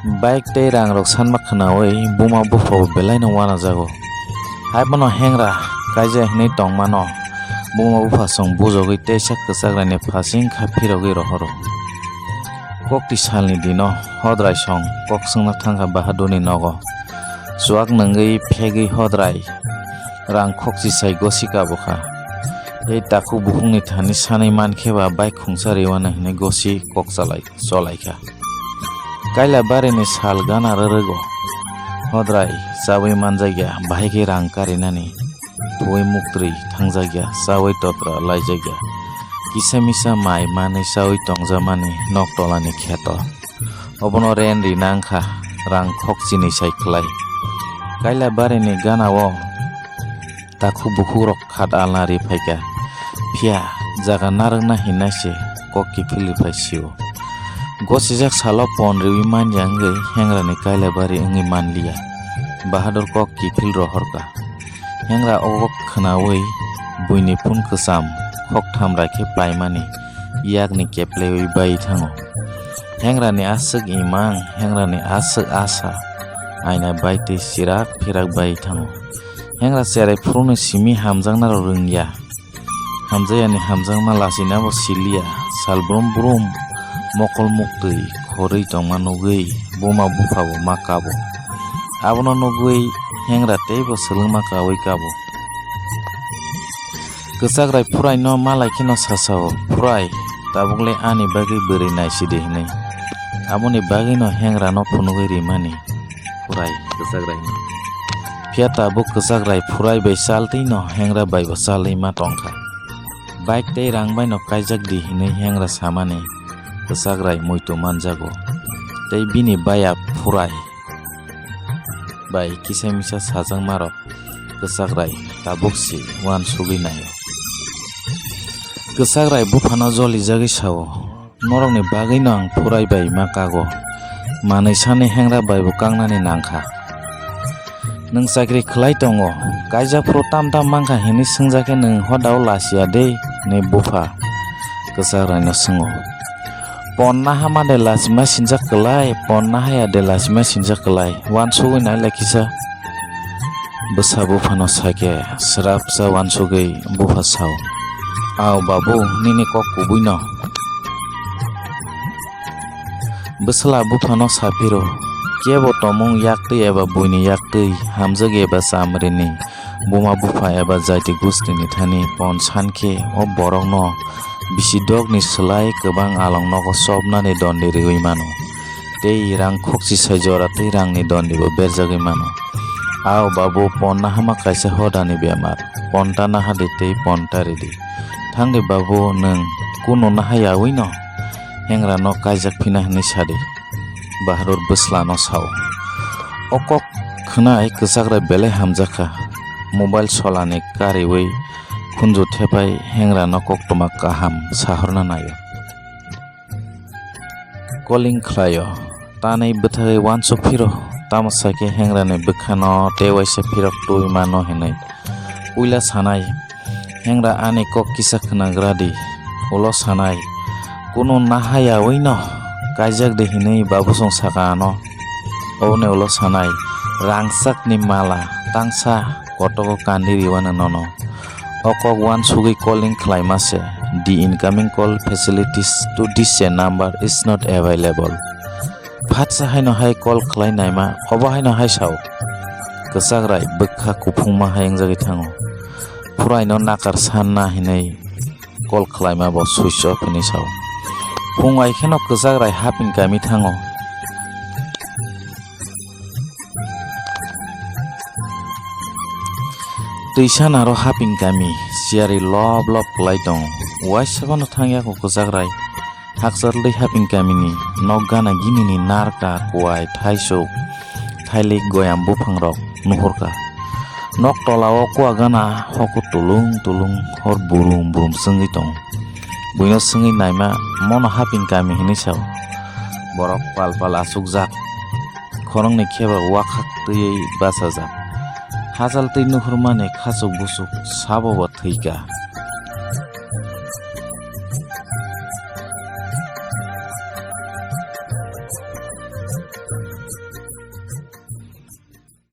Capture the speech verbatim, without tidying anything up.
Bike tei rangrok sanma khwnaui buma buphabo belaino uanajago. Haiphano hengra kaijak hinui tongmano buma bupha chwng bujogwi teisa kwchakraini phasing kha phirogwi rohoro. Kokti salni dino Hodrai song kok swngna thangkha Bahadurni nogo. Chuak nungwi phegwi Hodrai rang khokchi sai gosi kabukha. Ei takhuk bukhukni thani sanwi mankhe ba bike khungsa riwano hinui gosi kok chalai cholaikha. Kaila barini sal gana rwrwgo. Hodrai chaui manjakya, bahai khe rang karinani. Thuwi muktwi thangjakya, chaui totra laijakya. Kisa misa mai manwi chaui tongjakmani nok tolani kheto. Obono ren rina wngkha, rang khokchini sai khlai. Kaila barini ganao takhuk bukhukrok khat alna ri phaikha, phiya jaga narwkna hinna se kok kiphilwi phai sio. Gosijak salo pon riwi manya wngwi hengrani kailabari wngwi manliya. Bahadur kok kiphil rohorkha. Hengra o kok khwnaui buini phun kwcham khoktham raikhe paimani yakni kepleui bai thango. Hengrani aswk imang, hengrani aswk asa, aina bai twi chirak phirak bai thango. Hengra cherai phuruni simi hamjaknarok rwngya. Hamjakya ni hamjakma lachina bo siliya. Sal brum brum mokol muktwi khorwi tongma nugwi buma bupha bo ma kabo. Abono nugwi hengra teibo swlwngma kaui kabo. Kwchakrai Phurai no malai kheno sasao, "Phurai, tabuk le ani bagwi bwrwi naisidi," hinwi. Aboni bagwi no hengra no phunugwi rimani. Phurai kwchakrai no. Phiya tabuk kwchakrai Phurai bai chaltwi no hengra bai bo chalwi ma tongkha. Bike tei rang bai no kaijak di hinwi hengra samani kwchakrai muitu manjago. Tei bini baya Phurai bai kisa misa sajakmarok kwchakrai tabuk si uansugwi naio. Kwchakrai buphano jolijagwi sao, "Norokni bagwino ang Phurai bai ma kago. Manwi sani hengra bai bo kangnani nangkha. Nwng chakri khlai tongo, kaijak phuru tam tam mankha hinwi swngjak khe nwng hodao lachia de?" hinwi bupha kwchakraino swngo. "Pon nahama de lachima sinjak kwlai, pon nahaya de lachima sinjak kwlai, uansugwi nailai kisa." Bwsa buphano sakhe srapsa uansugwi bupha sao, "Ao babu, nini kok kubuino." Bwsla buphano saphiro, kebo tomung yaktwi eba buini yaktwi, hamjak eba chamrini, buma bupha eba jaiti gustini thani pon sankhe o borokno bisi dokni slai kwbang along nogo chopnani dondi riwi mano. Tei rang khokchi sai jora tei rangni dondi bo berjagwi mano. Ao babu, pon nahama kaisa hodani bemar, pon ta nahadi tei pon ta ridi. Thangdi babu, nwng kunu naha yaui no hengra no kaijak phina hinwi sadi. Bahadur bwsla no sao. O kok khwnai kwchakrai belai hamjakha. Mobile solani kariwi khunju thepai hengra no koktwma kaham sahorna naio. Calling khlaio. Tanwi bwthagwi uansuk phiro, tamo sakhe hengrani bwkhano tei waisa phirok twi mano hinwi. Puila sanai, "Hengra ani kok kisa khwnagra di." Ulo sanai, "Kunu naha yaui no kaijak di," hinwi babusong saka ano. Oboni ulo sanai, "Rangchakni mala tangsa kotogo kandi riwano nono." O kok uansugwi calling khlaima se, "The incoming call facilities to this number is not available." Phatsa haino hai call khlai naima, obo haino hai sao. Kwchakrai bwkha kuphungma hai wngjagwi thango. Phuraino nakar sanna hinwi call khlaima bo switch off hinwi sao. Phung ai kheno kwchakrai haping kami thango. Twisa naro haping kami, siyari lob lob kwlai tongo. Waisa phano thangya kho kwchakrai. Hakchal twi haping kamini nok gana ginini narka, kuai, thaisuk, thailik, goyam buphangrok nuhurkha. Nok tolao kua gana hoku tulung tulung hor burum burum swngwi tongo. Buino swngwi naima, "Mono haping kami?" hinwi sao. Borok pal pal achukjak. Khoroknwi kheba wakhak twiwi bachajak. Hachal twi nuhurmani khachuk buchuk sabo bo thwikha.